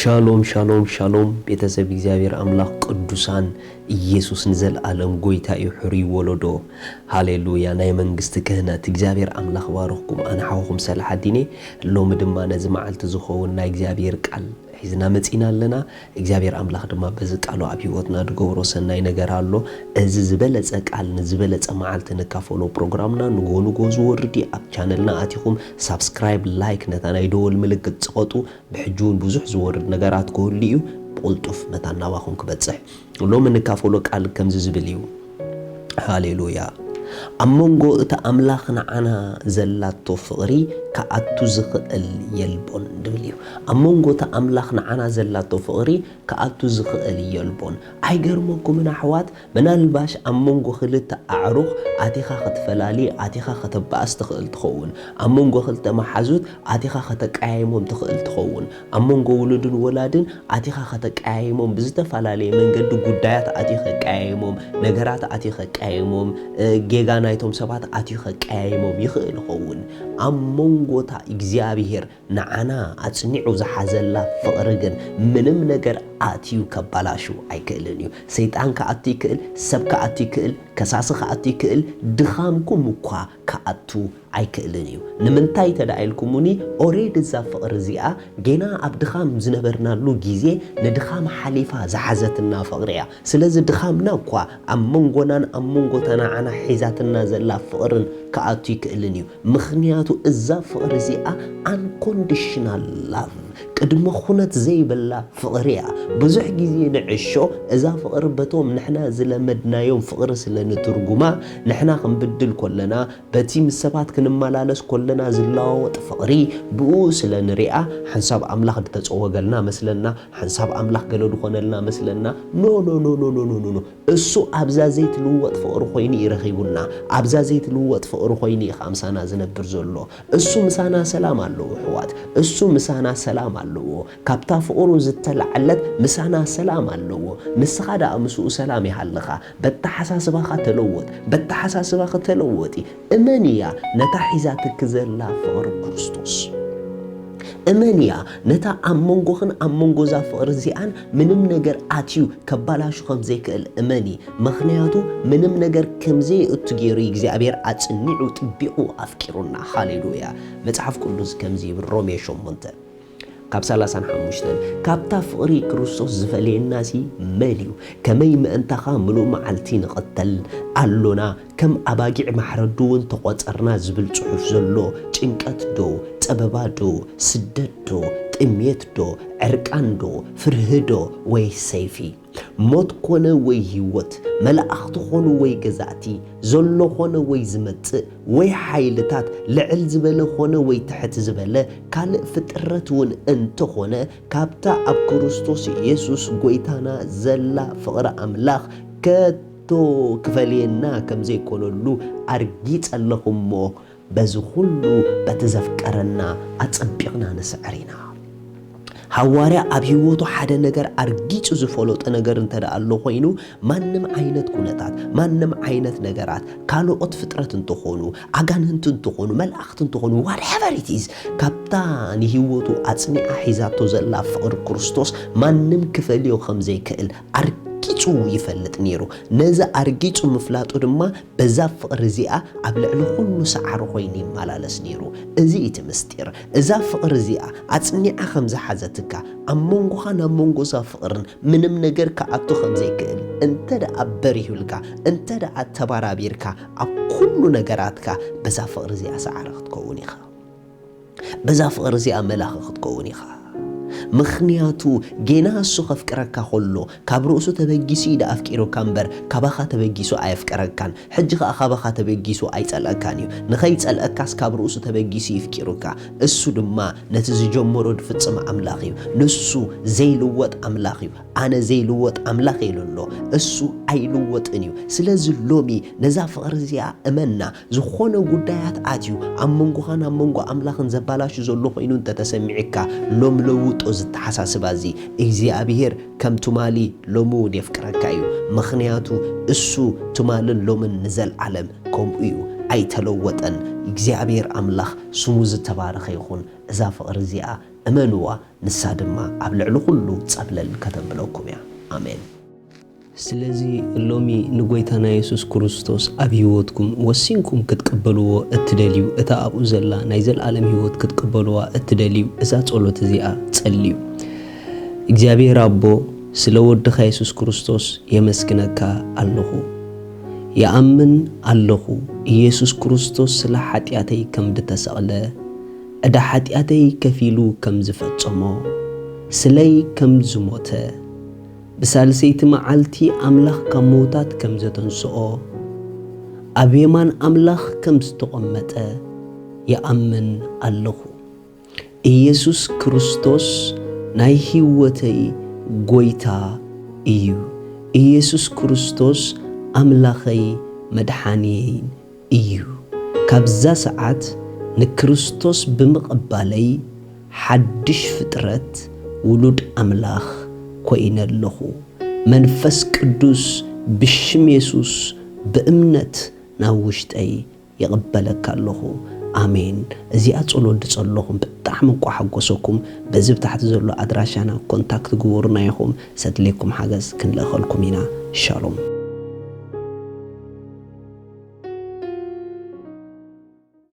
ሻሎም ሻሎም ሻሎም ቤተሰብ እግዚኣብሔር ኣምላኽ ቅዱሳን፣ ኢየሱስ ንዘለኣለም ጎይታ እዩ። ሕሩይ ወለዶ፣ ሃሌሉያ፣ ናይ መንግስቲ ክህነት። እግዚኣብሔር ኣምላኽ ባርኽኩም። ኣነ ሓውኹም ሰላሓዲን እየ። ሎሚ ድማ ነዚ መዓልቲ ዝኸውን ናይ እግዚኣብሔር ቃል ሒዝና መጺና ኣለና። እግዚኣብሔር ኣምላኽ ድማ በዚ ቃሉ ኣብ ህይወትና ዝገብሮ ሰናይ ነገር ኣሎ። እዚ ዝበለጸ ቃል ንዝበለጸ መዓልቲ ንካፈሎ ፕሮግራምና ንጎ ንጎ ዝወርድ እዩ። ኣብ ቻነልና ኣቲኹም ሳብስክራይብ፣ ላይክ፣ ነታ ናይ ደወል ምልክት ጽቐጡ። ብሕጂ እውን ብዙሕ ዝወርድ ነገራት ክህሉ እዩ። ብቕልጡፍ መታን ናባኹም ክበጽሕ። ሎሚ ንካፈሎ ቃል ከምዚ ዝብል እዩ። ሃሌሉያ። ኣብ መንጎ እቲ ኣምላኽ ንዓና ዘላቶ ፍቕሪ ክኣቱ ዝኽእል የልቦን ዝብል እዩ። ኣብ መንጎ እቲ ኣምላኽ ንዓና ዘላቶ ፍቕሪ ክኣቱ ዝኽእል የልቦን። ኣይገርመኩምን ኣሕዋት? ምናልባሽ ኣብ መንጎ ክልተ ኣዕሩኽ ኣቲኻ ክትፈላሊ፣ ኣቲኻ ከተባእስ ትኽእል ትኸውን። ኣብ መንጎ ክልተ መሓዙት ኣቲኻ ከተቀያይሞም ትኽእል ትኸውን። ኣብ መንጎ ውሉድን ወላድን ኣቲኻ ከተቀያይሞም፣ ብዝተፈላለየ መንገዲ ጉዳያት ኣትዩ ከቀያይሞም፣ ነገራት ኣትዩ ከቀያይሞም፣ እ፣ ጌጋ ናይቶም ሰባት ኣትዩ ከቀያይሞም ይኽእል ይኸውን። ኣብ መንጎታ እግዚኣብሔር ንዓና ኣጽኒዑ ዝሓዘላ ፍቕሪ ግን ምንም ነገር ኣትዩ ከባላሹ ኣይክእልን እዩ። ሰይጣን ክኣቱ ይክእል፣ ሰብ ክኣቱ ይክእል፣ ከሳሲ ክኣቱ ይክእል፣ ድኻምኩም እኳ ክኣቱ ኣይክእልን እዩ። ንምንታይ ተዳ ኢልኩሙኒ፣ ኦሬድ እዛ ፍቕሪ እዚኣ ገና ኣብ ድኻም ዝነበርናሉ ግዜ ንድኻም ሓሊፋ ዝሓዘትና ፍቕሪ እያ። ስለዚ ድኻምና እኳ ኣብ መንጎናን ኣብ መንጎታ ንዓና ሒዛትና ዘላ ፍቕርን ክኣቱ ይክእልን እዩ። ምኽንያቱ እዛ ፍቕሪ እዚኣ unconditional love፣ ቅድመ ኩነት ዘይብላ ፍቕሪ እያ። ብዙሕ ግዜ ንዕሾ እዛ ፍቕሪ በቶም ንሕና ዝለመድናዮም ፍቕሪ ስለ ንትርጉማ፣ ንሕና ክንብድል ኮለና፣ በቲ ምስ ሰባት ክንመላለስ ኮለና ዝለዋወጥ ፍቕሪ ብኡ ስለ ንሪኣ፣ ሓንሳብ ኣምላኽ ዝተጸወገልና መስለና፣ ሓንሳብ ኣምላኽ ገለ ዝኾነልና መስለና። ኖ፣ ኖ፣ ኖ፣ ኖ፣ ኖ፣ ኖ፣ ኖ። እሱ ኣብዛ ዘይትልወጥ ፍቕሪ ኮይኑ እዩ ረኺቡና። ኣብዛ ዘይትልወጥ ፍቕሪ ኮይኑ እዩ ከኣ ምሳና ዝነብር ዘሎ። እሱ ምሳና ሰላም ኣለዎ፣ ኣሕዋት። እሱ ምሳና ሰላም ኣለዎ። ካብታ ፍቕሩ ዝተላዕለት ምሳና ሰላም ኣለዎ። ንስኻ ደኣ ምስኡ ሰላም ይሃልኻ። በተሓሳስባኻ ተለወጥ። በተሓሳስባኺ ተለወጢ። እመንያ ነታ ሒዛትኪ ዘላ ፍቕሪ ክርስቶስ። እመንያ ነታ ኣብ መንጎኽን ኣብ መንጎ እዛ ፍቕሪ እዚኣን ምንም ነገር ኣትዩ ከባላሹ ከም ዘይክእል እመኒ። ምኽንያቱ ምንም ነገር ከም ዘይእቱ ገይሩ እግዚኣብሔር ኣጽኒዑ ጥቢቑ ኣፍቂሩና። ሃሌሉያ። መጽሓፍ ቅዱስ ከምዚ ይብል፣ ሮሜ ሸሞንተ ካብ ሰላሳን ሓሙሽተን፣ ካብታ ፍቕሪ ክርስቶስ ዝፈልየናሲ መን እዩ? ከመይ ምእንታኻ ምሉእ መዓልቲ ንቕተል ኣሎና? ከም ኣባጊዕ ማሕረዱ እውን ተቖጸርና ዝብል ጽሑፍ ዘሎ ጭንቀት ዶ? ጸበባ ዶ? ስደት ዶ? ጥሜት ዶ? ዕርቃን ዶ? ፍርሂ ዶ? ወይ ሰይፊ? ሞት ኮነ ወይ ህይወት፣ መላእኽቲ ኾኑ ወይ ገዛእቲ፣ ዘሎ ኾነ ወይ ዝመጽእ፣ ወይ ሓይልታት፣ ልዕል ዝበለ ኾነ ወይ ትሕት ዝበለ፣ ካልእ ፍጥረት እውን እንተኾነ፣ ካብታ ኣብ ክርስቶስ የሱስ ጐይታና ዘላ ፍቕሪ ኣምላኽ ከቶ ክፈልየና ከም ዘይኮነሉ ኣርጊጸ ኣለኹ እሞ፣ በዚ ኹሉ በቲ ዘፍቀረና ኣጸቢቕና ንስዕር ኢና። ሃዋርያ ኣብ ህይወቱ ሓደ ነገር ኣርጊጹ ዝፈለጦ ነገር እንተ ደኣ ኣሎ ኾይኑ፣ ማንም ዓይነት ኩነታት፣ ማንም ዓይነት ነገራት፣ ካልኦት ፍጥረት እንተኾኑ፣ ኣጋንንቲ እንተኾኑ፣ መላእኽቲ እንተኾኑ፣ whatever it is፣ ካብታ ንህይወቱ ኣጽኒዓ ሒዛቶ ዘላ ፍቕሪ ክርስቶስ ማንም ክፈልዮ ከም ዘይክእል ኣርጊጹ ይፈልጥ ነይሩ። ነዚ ኣርጊጹ ምፍላጡ ድማ በዛ ፍቕሪ እዚኣ ኣብ ልዕሊ ኩሉ ሰዓሪ ኮይኑ ይመላለስ ነይሩ። እዚ እቲ ምስጢር። እዛ ፍቕሪ እዚኣ ኣጽኒዓ ከም ዝሓዘትካ፣ ኣብ መንጎኻን ኣብ መንጎ እዛ ፍቕርን ምንም ነገር ክኣቱ ከም ዘይክእል እንተ ደኣ በሪሁልካ፣ እንተ ደኣ ተባራቢርካ፣ ኣብ ኩሉ ነገራትካ በዛ ፍቕሪ እዚኣ ሰዓሪ ክትከውን ኢኻ። በዛ ፍቕሪ እዚኣ መላኺ ክትከውን ኢኻ። ምኽንያቱ ጌና እሱ ከፍቅረካ ከሎ፣ ካብ ርእሱ ተበጊሱ እዩ ደኣ ኣፍቂሩካ እምበር፣ ካባኻ ተበጊሱ ኣየፍቀረካን። ሕጂ ኸኣ ካባኻ ተበጊሱ ኣይጸልአካን እዩ። ንኸይጸልአካስ ካብ ርእሱ ተበጊሱ ይፍቂሩካ። እሱ ድማ ነቲ ዝጀመሮ ድፍጽም ኣምላኽ እዩ። ንሱ ዘይልወጥ ኣምላኽ እዩ። ኣነ ዘይልወጥ ኣምላኽ ኢሉ ኣሎ። እሱ ኣይልወጥን እዩ። ስለዚ ሎሚ ነዛ ፍቕሪ እዚኣ እመና። ዝኾነ ጉዳያት ኣትዩ ኣብ መንጎኻን ኣብ መንጎ ኣምላኽን ዘባላሹ ዘሎ ኮይኑ እንተተሰሚዕካ፣ ሎም ለውጦ ዝተሓሳስባ እዚ። እግዚኣብሔር ከም ትማሊ ሎሚ እውን የፍቅረካ እዩ። ምኽንያቱ እሱ ትማልን ሎምን ንዘልዓለም ከምኡ እዩ። ኣይተለወጠን። እግዚኣብሔር ኣምላኽ ስሙ ዝተባረኸ ይኹን። እዛ ፍቕሪ እዚኣ እመንዋ፣ ንሳ ድማ ኣብ ልዕሊ ኩሉ ጸብለል ከተብለኩም እያ። ኣሜን። ስለዚ ሎሚ ንጎይታና የሱስ ክርስቶስ ኣብ ህይወትኩም ወሲንኩም ክትቅበልዎ እትደልዩ፣ እታ ኣብኡ ዘላ ናይ ዘልኣለም ህይወት ክትቅበልዋ እትደልዩ፣ እዛ ጸሎት እዚኣ ጸልዩ። እግዚኣብሔር ኣቦ፣ ስለ ወድኻ የሱስ ክርስቶስ የመስግነካ ኣለኹ። ይኣምን ኣለኹ፣ ኢየሱስ ክርስቶስ ስለ ሓጢኣተይ ከም ዝተሰቕለ፣ ዕዳ ሓጢኣተይ ከፊሉ ከም ዝፈጸሞ፣ ስለይ ከም ዝሞተ፣ ብሳልሰይቲ መዓልቲ ኣምላኽ ካብ ምዉታት ከም ዘተንስኦ፣ ኣብ የማን ኣምላኽ ከም ዝተቐመጠ ይኣምን ኣለኹ። ኢየሱስ ክርስቶስ ናይ ህይወተይ ጎይታ እዩ። ኢየሱስ ክርስቶስ ኣምላኸይ መድሓንየይን እዩ። ካብዛ ሰዓት ንክርስቶስ ብምቕባለይ ሓድሽ ፍጥረት ውሉድ ኣምላኽ ኮይነ ኣለኹ። መንፈስ ቅዱስ ብሽም የሱስ ብእምነት ናብ ውሽጠይ ይቕበለካ ኣለኹ። ኣሜን። እዚኣ ጸሎት ዝጸለኹም ብጣዕሚ እንቋ ሓጎሰኩም። በዚ ብታሕቲ ዘሎ ኣድራሻና ኮንታክት ግበሩና ኢኹም። ሰድሌኩም ሓገዝ ክንልእኸልኩም ኢና። ሻሎም።